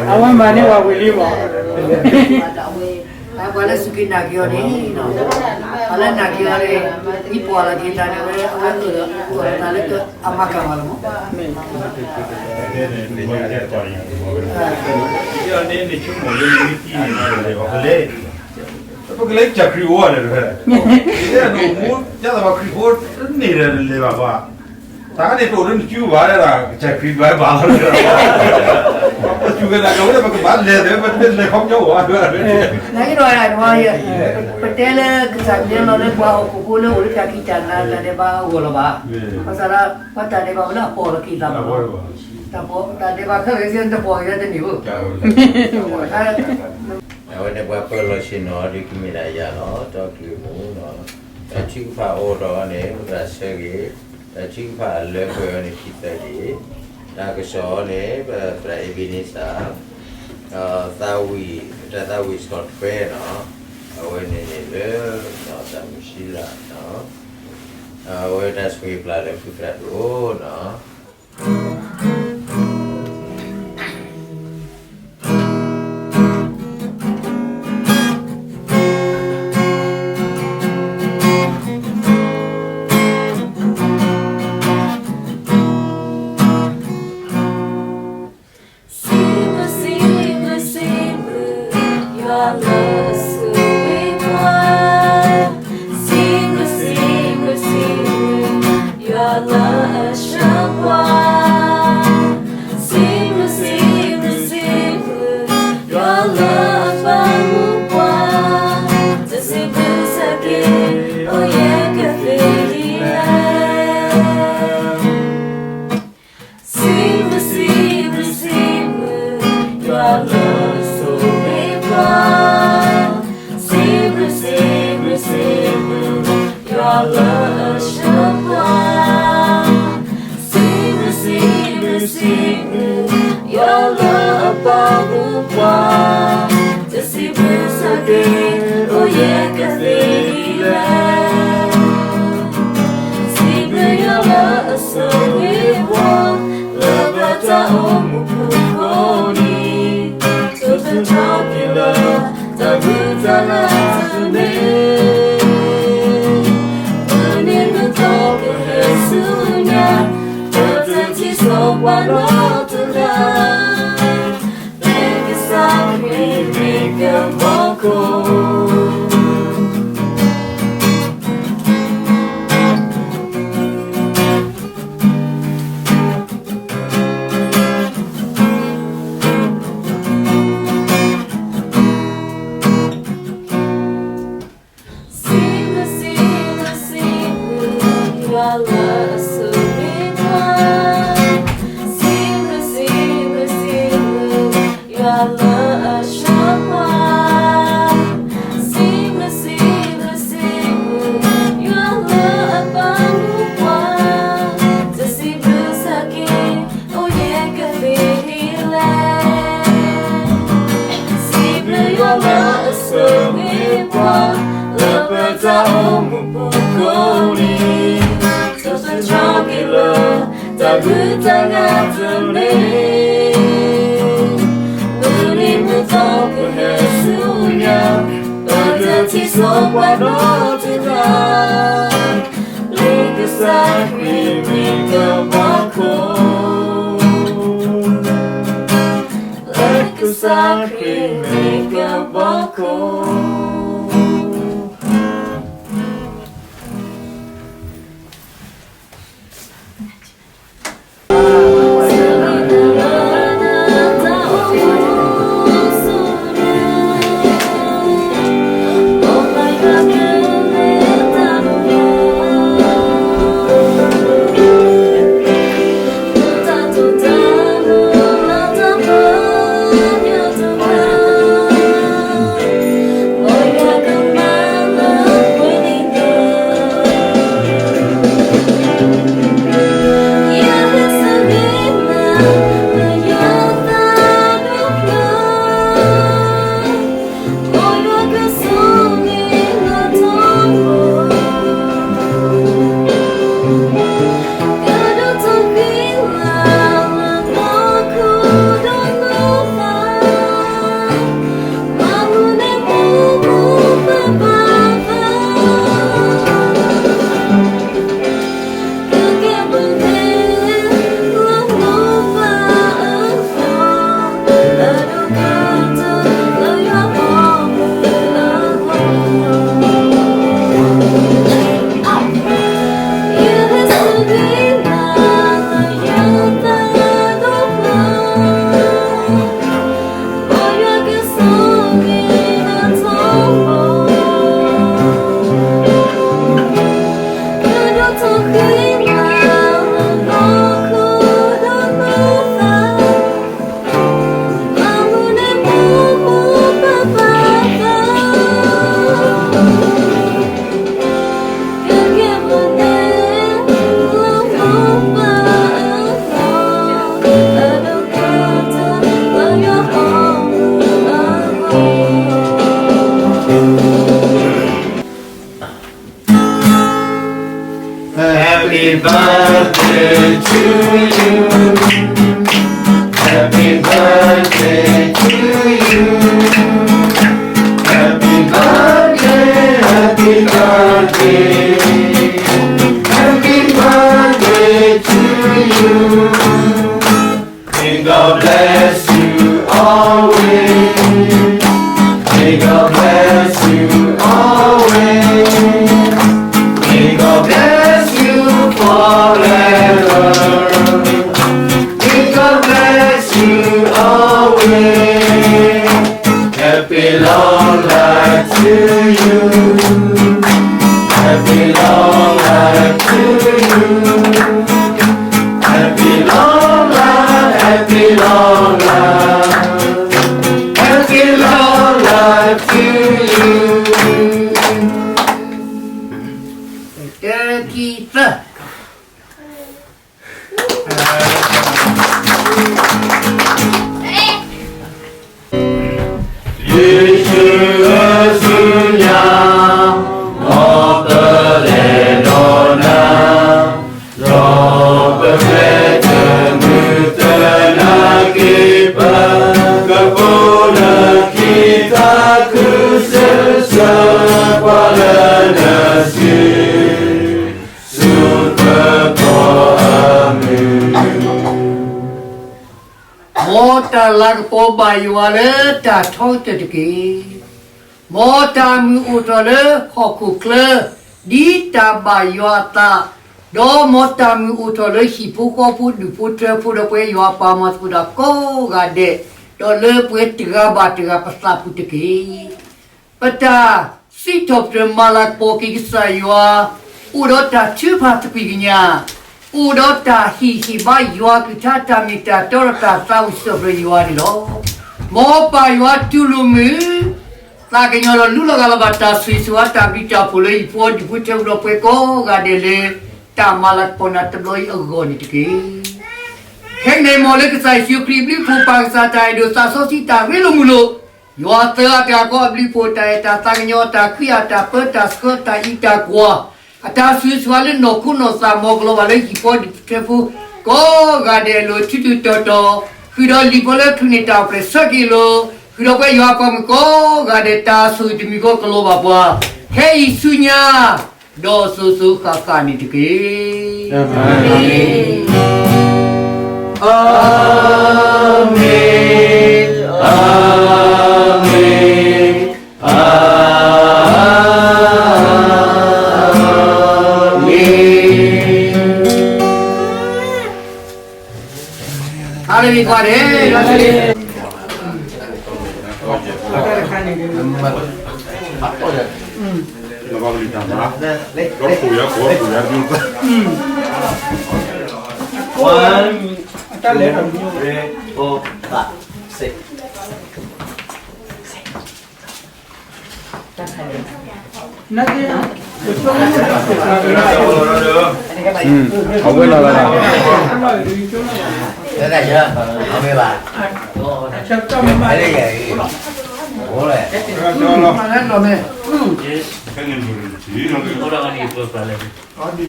အဝဲမၤန့ၢ်ဝဲဝံၤလံမး, ပှၤလၢစူၢ်က့ၤနာ်က့ၤအီၤန့ၣ်, ပှၤလၢနာ်က့ၤအီၤန့ၣ်, ဟံၣ်ပှၤလီၤက့ၤတၢ်န့ၣ်ဝဲ အဝဲအၢၣ်လီၤတၢ်လၢအမၤကၤဘၣ်လီၤမး. ပကလဲၤကစၢ်ခရံာ်အိၣ်န့ၣ်, တၢ်ကန့ၣ်တအိၣ်မူတၢ်သးဘၣ်ခရံာ်ဖိတန့ၢ်ဒီးလဲၤဘၣ်ဘၣ်, တၢ်ကန့ၣ်တအိၣ်လၢနစုဘၣ်ဒီး ကစၢ်ခရံာ်ဘၣ်ဘၣ်လီၤ, ပစူၢ်က့ၤနာ်က့ၤဝဲဒၣ် ပကဘၣ်လဲၤသ့ ပတလဲၤခီပညီဘၣ်, ပတဲလၢကစၢ်မ့ၢ်လီၤလၢပှၤဟီၣ်ခိၣ်ဖိလၢအိၣ်လၢတၢ်ခံးတၢ်နၤတၢ်ဒဲးဘးအဂီၢ်လီၤဘၣ်, ဘၣ်ဆၣ်ဒီး ပှၤတၢ်ဒဲးဘးဝဲလၢအပိာ်လီၤက့ၤသးလီၤ, တၢ်ဒဲးဘးခဲလၢာ်စ့ၢ်တပိာ်က့ၤလၢတန့ၢ်ဘၣ်, အဝဲန့ၣ်ပှၤပၢၤလီၢ်ဆ့ၣ်နီၤ ဒုးကမ့ၢ်ဒၣ်ယၤလီၤ တီကျ့ၤမူနီၤ, တၢ်ထုကဖၣ်အိၣ်ဒီးအီၤန့ၣ် ပသရၣ်ဆၢဂ့ၤ, တၢ်ထုကဖၣ်အလၢကွံာ်အီၤန့ၣ် ခံသၢဒ့ၣ်, တၢ်ကစီၣ်အီၤန့ၣ် ပသရၣ်အ့ဘ့န့စၢ်, သးဝံၣ် တၢ်သးဝံၣ်စကီးထွဲနီၤ, အဝဲန့ၣ်န့ၣ်လၢ တၢ်မုၢ်ဆံလၢ်နီၤ, အဝဲတၢ်ဆိၣ်ဂ့ၤပျၢ်လၢဖုသရၣ်ဒိၣ်နီၤ. Sî mùi, sî mùi, sî mùi, yua lǔ sǔ wí pua. Sî mùi, sî mùi, sî mùi, yua lǔ shǔ pua. Sî mùi, sî mùi, sî mùi, yua lǔ bá mùi pua. Tù sî bùi sà kê, ò yé kà fê dì lè. Sî mùi, sî mùi, sî mùi, yua lǔ sǔ wí pua. Sî mùi, sî mùi, sî mùi, yua lǔ shǔ pua. Sî mùi, sî mùi, sî mùi, yua lǔ bá mùi pua. Tù sî bùi sà kê, ò yé kà fê dì lè. Sî bùi yua lǔ sǔ wí pua, lǔ bá tà ò mùi pù kò nì. Tù tù tò kì lǔ, tà bùi tà lǔ tù mè. Bùi nì mùi tò kì hê sú nyà, tù tù tì sǒ pà lǔ tù lǔ. Lê kì sà kì mì kì bò kò. Sî mùi, sî mùi, sî mùi, yua lǔ sǔ wí pua. Sî mùi, sî mùi, sî mùi, yua lǔ shǔ pua. Sî mùi, sî mùi, sî mùi, yua lǔ bá mùi pua. Tù sî bùi sà kê, ò yé kà fê dì lè. Sî bùi yua lǔ sǔ wí pua, lǔ bá tà ò mùi pù kò nì. Tù tù tò kì lǔ, tà bùi tà lǔ tù mè. Bùi nì mùi tò kì hê sú nyà, tù tù tì sǒ pà lǔ tù lǔ. Lê kì sà kì mì kì bò kò. Lê kì sà kì mì kì bò kò. to you. Happy birthday to you. Happy birthday, happy birthday. Happy birthday to you. May God bless you always. May God bless you always. May God bless you forever. May God bless you always. Happy long life to you. Happy long life to you. Happy long life, happy long life. Happy long life to you. တၢ ခံ သၢ. ယ့ၣ်ၡူးအစုညါ မ်ပလဲၤဒီးနၤ, ဒီးပကျဲတမုာ်သနာ်က့ ပကပိာ်နခံထးခုကစီၣ် ပှၤလၢနစု မ်တၢ်လၤကပီၤဘၣ်ယွၤလၢတၢ်ထီကတၢၢ်တက့ၢ်. မ်တၢ်မုာ်အိၣ်ထီၣ်လၢဟီၣ်ခိၣ်ချၢ ဒ်တၢ်ဘၣ်ယွၤအသး, ဒီးမ်တၢ်မုာ်အိၣ်ထီၣ်လၢဟံၣ်ဖိဃီဖိဒူၣ်ဖိထၢဖိဒီးပှၤယွၤအပှၤမၤသကိးတၢ်ကိးဂၤဒဲး, ဒီးလၢပှၤတဂၤဘၣ်တဂၤပသးပူၤတက့ၢ်. ပတၢ်စံးထီၣ်ပတြၢၤမၤလၤကပီၤက့ၤကစၢ်ယွၤ, အိၣ်ဒီးတၢ်ထုကဖၣ်သကွံာ်ကညး, အိၣ်ဒီးတၢ်ဟ့ၣ်ဟ့ၣ်ဘါယွၤကလုၢ်ကထါ တၢ်မ့ၢ်တၢ်တီဒီးတၢ်သးဝံၣ်စၢၣ်ပတြၢၤယွၤန့ၣ်လီၤ. မ်ပၢ်ယွၤတူၢ်လိာ်မုာ် သးကညီၤဒီးလူလီၤဂာ်လီၤဘၣ် တၢ်ဆိၣ်ဂ့ၤဆိၣ်ဝါတၢ်ဘျုးတၢ်ဖှိၣ်လၢဟံၣ်ဖိဃီဖိဒူၣ်ဖိထၢဖိဒီးပှၤကိးဂၤဒဲးလၢ တၢ်မၤလၤကပီၤနၤတဘျီအံၤအဂီၢ်န့ၣ်တက့ၢ်. ခဲကနံၣ်အံၤ မ်လၢကစၢ်ယ့ၣ်ၡူးခရံာ်အဘျုးအဖှိၣ်ပၢ်ကစၢ်တၢ်အဲၣ်ဒိးသးစီဆှံတၢ်ရ့လိာ်မုာ်လိာ်, ယွၤသၢဂၤတဂၤဃီအဘျုးအဖှိၣ် တၢ်အဲၣ်တၢ်သးကညီၤ တၢ်ခွံအတၢ်ပၢတၢ်ဆှၢတၢ်အံးတၢ်ကွၢ် အတၢ်ဆိၣ်ဂ့ၤဆိၣ်ဝါလၢနီၢ်ခိနီၢ်သး မ်ကလီၤဘၣ်လၢဟံၣ်ဖိဃီဖိထၢဖိ ကိးဂၤဒဲးအလိၤ ထူထူတီတီ, ဃုာ်ဒီးလံာ်ဖိလၢထူၣ်န့ၢ်တၢ်အိၣ်ဖျဲၣ်ဆၢက့ၤအလိၤ, ဃုာ်ဒီးပှၤယွၤအပှၤမုၣ်ကိးဂၤဒဲး တၢ်ဆိၣ်ဂ့ၤတမံၤဃီကလီၤဘၣ်ပှၤ, ခဲအံၤဆူညါ ဒီးစိၤစိၤဃၣ်ဃၣ်န့ၣ်တက့ၢ်. အၤမ့ၣ်, အၤမ့ၣ်, အၤမ့ၣ်. အၤမ့ၣ်, ကွၢ်န့ၣ် One, two, three, four, five, six. အဝဲလီၤလီၤလီၤ. လီၤမ့ၢ်